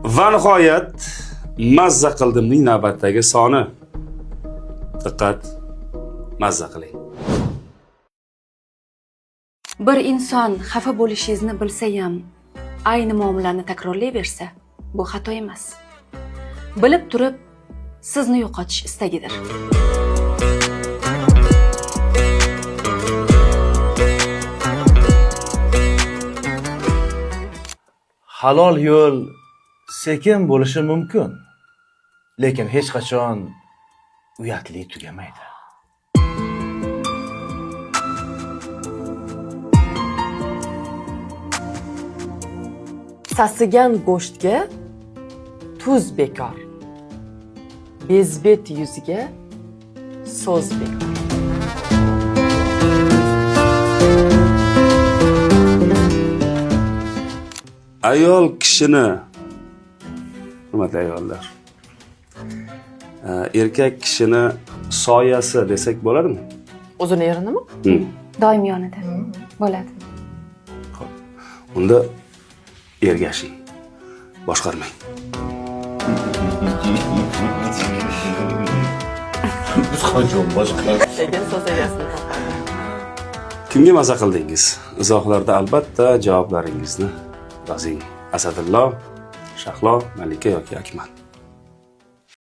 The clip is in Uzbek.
Va nihoyat mazza qildimning navbatdagi soni. Diqqat, mazza qiling. Bir inson xafa bo'lishingizni bilsayam, ayni muomalani takrorlayversa, bu xato emas. Bilib turib, sizni yo'qotish istagidir. Halol yo'l sekin bo'lishi mumkin, lekin hech qachon uyatli tugamaydi. Sasigan go'shtga tuz bekor, bezbet yuzga so'z bekor. Ayol kishini, hurmatli ayollar, erkak kishini soyasi desak bo'ladimi? O'zini erinimi? Doim yonida bo'ladi. Xo'p. Unda ergashing. Boshqarmang. Biz qachon boshqa Lekin so'z egasini topadi. Kimga maza qildingiz? Izohlarda albatta javoblaringizni yozing. Asadillo, Shahlo, Malika yoki Akmal.